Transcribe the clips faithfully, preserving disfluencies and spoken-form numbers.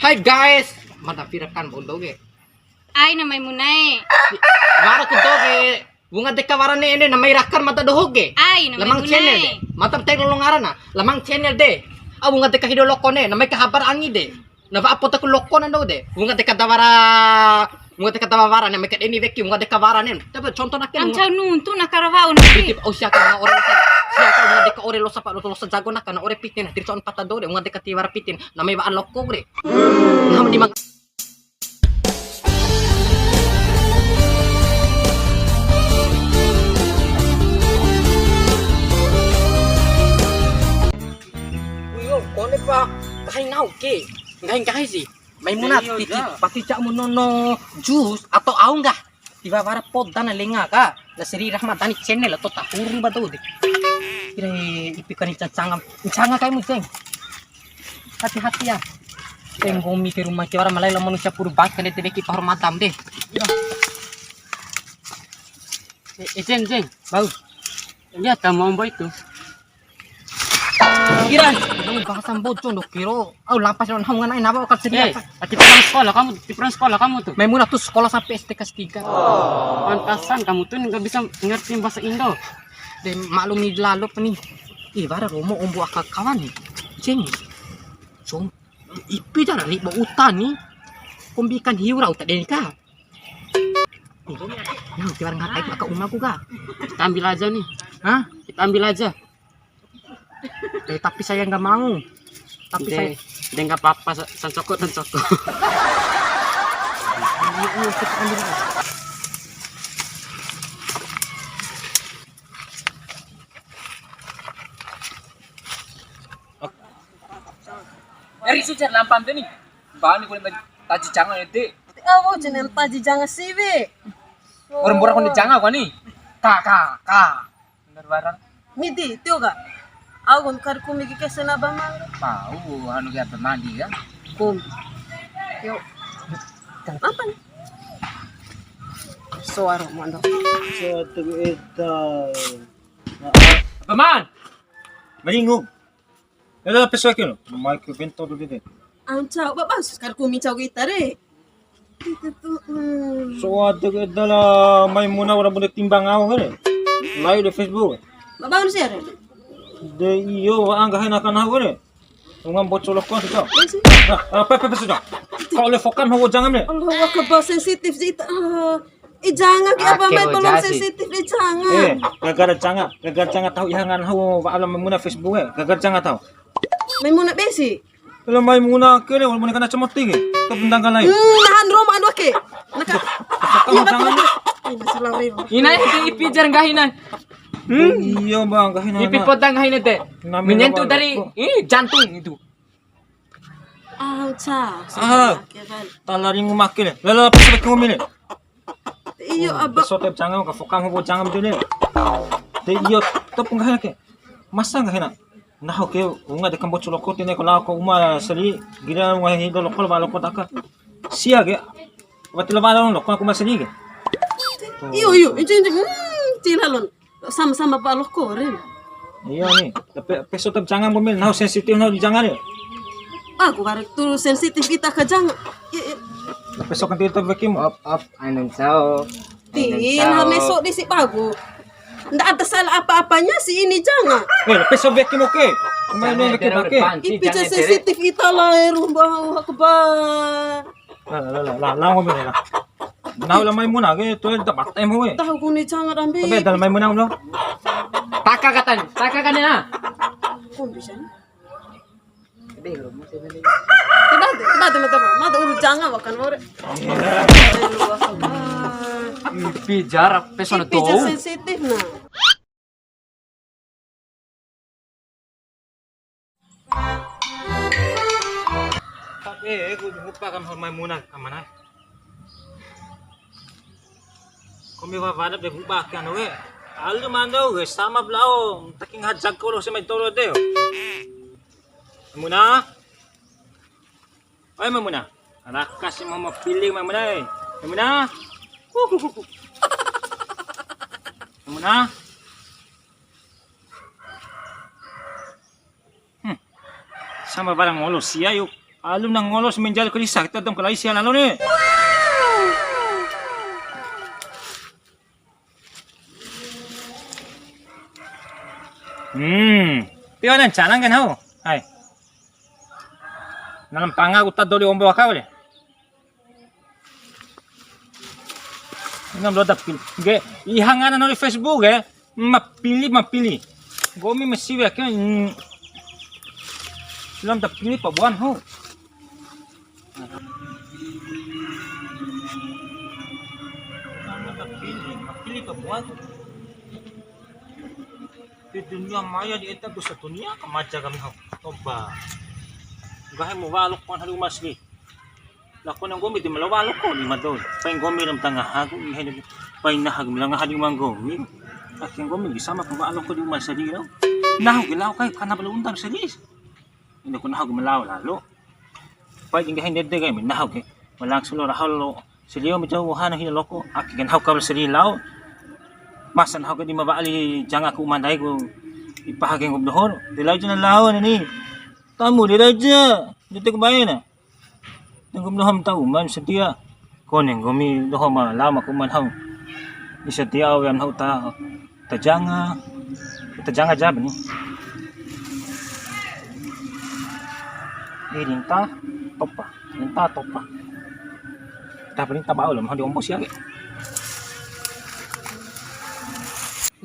Hai guys, mada pirakan bondo ge. Aina Maimunae. Wara ku doge. Wunga deka wara ne'e ne, na mai rakan mada doho ke. Aina Maimunae. Lamang channel de. Mata tek lolo ngarana. Lamang channel de. Au wunga deka hido loko ne, na mai ka habar angi de. Na wa'a poda ku loko na ndo de. Wunga deka da wara, wunga deka da wara ne, mai ka deni weki, wunga deka wara ne. Tapi contoh na ke. Am cau nuntu na kara wa'u ne. Titip au sia ka na ore losa. Sia ka wunga deka ore losa pa losa jago na ka na ore piti na. Tirsa on pata do de, wunga deka tiwara piti. Na mai wa'a loko re. Nah, mending Uyo, kone pa nggahi nahu ke. Nggahi-nggahi si. Maimuna, titi, pati cak mu nono jus atau au nggah? Tiwara poda na lenga ka. La Sri Rahmadani channel atau tahuru ba dou de. Kira ipi kani cancanga. Cancanga kaimu, Ceng. Hati-hati ya. Tenggomi ke rumah ke orang malai lo manusia purba kali tebe ki pahor matam de. Eh, eh, Ceng, Ceng. Bau. Lihat kamu ombo itu. Kira. Ini bahasa Mbojo ndo kiro. Au lampas lo nahu ngana napa akal seri. Eh, ati pernah sekolah kamu, ati pernah sekolah kamu tuh. Maimunah tuh sekolah sampai S D kelas tiga. Pantasan kamu tuh nggak bisa ngerti bahasa Indo. De maklum ni lalo pani. Ih, wara romo ombo aka kawan ni. Ceng. Cong. Ipi cara ni ba uta ni. Kombi ikan hiu ra uta deni ka. Ih, nah, tiwara ngakai aka uma ku ka. Kita ambil aja nih. Hah? Kita ambil aja. Eh, tapi saya nggak mau. Tapi saya de nggak apa-apa, sa-, sancoko, sancoko. Eri sujar lampam de ni. Bani kule taji janga ede. Awo jeneng taji janga siwe. Orang murah kone janga kani. Ka, ka, ka. Bener barang. Midi, tio ka. Au kon kar kumi ki kese na ba mang. Mau anu ki apa mandi ya? Kum. Yo. Apa ni? Soaro mando. Satu eta. Apa man? Maringu. Ela peso ke no. Mai ke vento do de. Ancau, ba bau kar kumi cau kita re. Itu tuh, hmm. So ada ke dala Maimunah orang boleh timbang au re. Live di Facebook. Ba bau sih re. De iyo, wa anggahin akan au re. Ngam bocor lokon sih. Iya sih. Nah, apa, apa, apa sudah? Kau le fokan ho jangan le. Allah, wah, kebal sensitif sih. Ah, ih, jangan ki apa mai belum sensitif, ih, jangan. Eh, gara-gara jangan, gara-gara jangan tahu iha ngan ho, wa alam Maimunah Facebook e. Gara-gara jangan tahu. Maimunah besi. Kalau Maimunah ke le, walaupun kena cemoti ke. Tetap bendang kan lain. Hmm, nahan Roma anu ake. Naka. Kamu jangan. Ina itu ipi jar nggahi na. Hmm? Iya, Bang, nggahi na. Ipi poda nggahi na te. Menyentuh dari, ih, jantung itu. Ah, uca. Ah. Tala ringu make le. Lala, apa sebek ngomel le? Iyo, Abah. Peso tep jangan, ka fokam ho jangan tu le. De iyo, top nggahi ke. Masa nggahi na? Nahu ke, unga de kambo culoko tine ko lao ko uma seri, gira unga hido loko ba loko taka. Sia ke. Wati lo ba loko aku uma seri ke. Iyo, iyo, inci, inci, hmm, cina lon. Sama-sama ba loko re. Iya ni, tapi peso tep jangan ngomel, nahu sensitif nahu di jangan ya. Aku baru tu sensitif kita ke jangan. Iya, iya. Peso kan tep wekim. Op, op, ain sao. Tin, harus sok di si pagu. Ndak ada salah apa-apanya si ini jangan. Eh, peso wekim oke. Main wekim oke. Ipi sensitif ita lah, eh, rumah akbar. Lah, lah, lah, lah, lah, ngomel lah. Nahu la Maimunah ke, tu dapat em hoe. Tahu kuni jangan ambil. Tapi dal Maimunah belum. Taka katan, taka kan ya. Kok bisa? Tiba, tiba, tiba, tiba. Mata urut jangan makan ore. Ipi jarak peso na. Ipi sensitif nah. Eh, ku ngupa kan Maimunah kamana? Komi wa wada be ngupa kan we. Alu mando we sama blao. Taking hajak ko lo semai toro de. Maimunah. Oi, Maimunah. Raka si mama feeling, Maimunah, eh. Maimunah. Ku, ku, ku, ku. Maimunah. Hmm. Sama barang ngolo sia yuk. Alum na ngolo si menjal kalisa, kita dong kalai sia lalo ne. Hmm, tio nan calang kan hau. Hai. Nalam panga uta doli ombo aka le. Ngam lo dapil. Ge, iha ngana nori Facebook ge. Mapili, mapili. Nggomi masiwe ake, mm, lam ta pili pa buan ho. Lam ta pili, mapili pa buan. Di dunia maya di eta dosa dunia kamaja kami ho. Toba. Nggahi mu wa'a loko hari umas ni. Lako na nggomi di ma lao wa'a loko di ma dou. Pai nggomi ram tangaha ku, nggahi pai naha ku ma lao ngaha di uma nggomi. Ake nggomi di sama pa wa'a loko di uma sadi rau. Nahu ke lao kai kana bala undam sadi. Ina ku nahu ke ma lao lalo. Pai di nggahi ndede kai ma nahu ke. Ma langsung lao raho lo. Salio ma cou hana hina loko. Ake ke nahu ka sadi lao. Masa nahu ke di ma wa'a li janga ku uma ndai ku. Ipaha ke nggomi doho. Di lao jana lao ni. Tamu di lao ja. Ndede ku bae na. Nggomi doho ma ta uma sadia. Kone nggomi doho ma lao ma ku uma nahu. Di sadia au ya nahu ta, ta janga. Ta janga ja bani. Di rinta topa, rinta topa. Ta rinta bau lo, mau di ombo sia ke.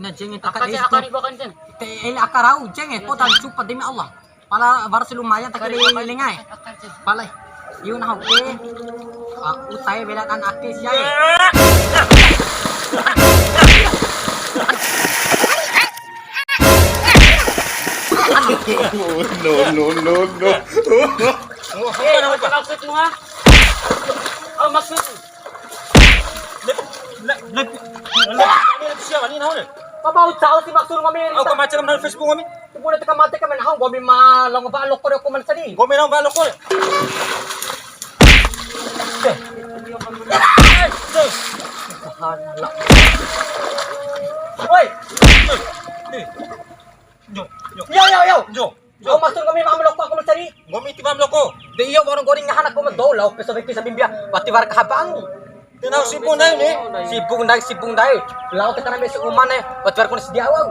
Na jenge taka. Aka cen, aka riba kan cen. Te ele aka rau jenge, podan supa demi Allah. Pala baru si lumayan tak ada lenga e. Pala. Iu nahu ke. Aku tai bela kan ake sia e. No, no, no, no. Apa maksudmu, ha? Apa maksudmu? Lep, lep, lep, lep, siapa ni, nahu ni? Apa mau tahu si maksud nggomi? Au ka macam nahu Facebook nggomi? Tubune teka mate ka men hau, nggomi ma lao wa'a loko de ku man sadi. Nggomi lao wa'a loko de. Subhanallah. Woi. Jo, jo. Yo, yo, yo. Jo. Yo, maksud nggomi ma loko aku ma sadi. Nggomi ti ma loko. De iyo, warung goring ngahan aku ma dou lao peso weki sabimbia. Wati wara kahabang. Tenau sibuk ndai ni. Sibuk ndai, sibuk ndai. Lao kita na besi uma ne. Wati wara kone sidi awau.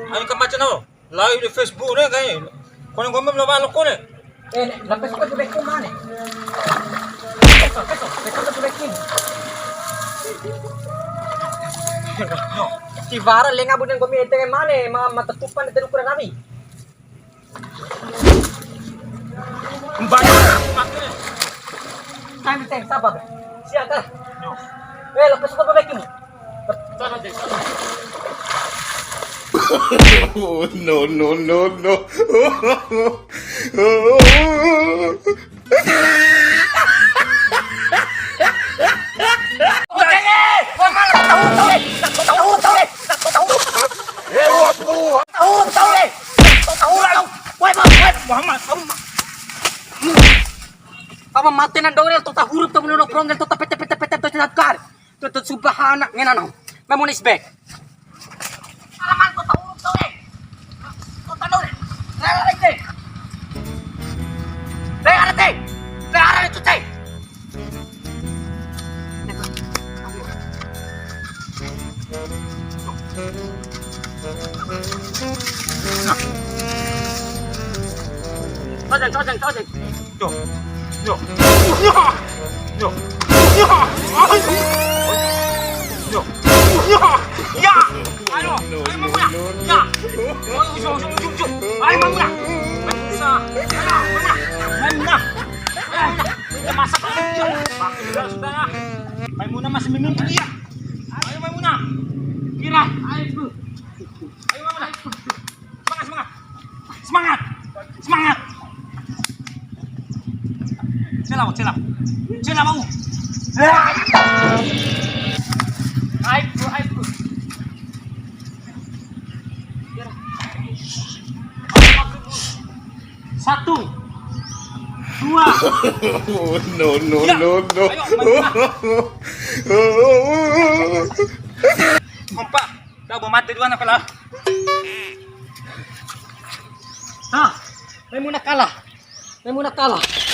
Ayo ka macam nahu. Live di Facebook ne kai. Kone nggomi lao wa'a loko ne. Eh, ne, la peso ka beki uma ne. Peso, peso, peso ka beki. Tiwara lenga bune nggomi ede mane, ma, ma tatupa ne teru kurang kami. Mbak. Kami teh, sabar. Siap, dah. Eh, lepas apa beki? No, no, no, no. Apa mate na dore tota huruf to menurut prongel tota pete pete pete to cenatkar. Tutu, subhana, ngena nahu. Memang is back. Alaman tota huruf to, eh. Tota dore. Rara rete. Rara rete. Rara rete. Nah. Coceng, coceng, coceng. Yo. Yo. Yo. Yo. Yo. Yo. Yo. Ya. Ayo. Ayo, Maimuna. Ya. Ayo, usah, usah, usah, usah. Ayo, Maimuna. Maimuna. Ayo, Maimuna. Maimuna. Maimuna. Ya, masak. Ya. Sudah, sudah, ya. Maimuna masih minum, ya. Ayo, Maimuna. Kira. Ayo, Bu. Ayo, Maimuna. Semangat, semangat. Semangat. Semangat. Cela, cela. Cela mau. Aib, aib. Satu. Dua. No, no, ya. No, no. Ayo, main bola. Empat. Kau mau mati duluan apa lah? Hah? Maimuna kalah. Memuna kalah.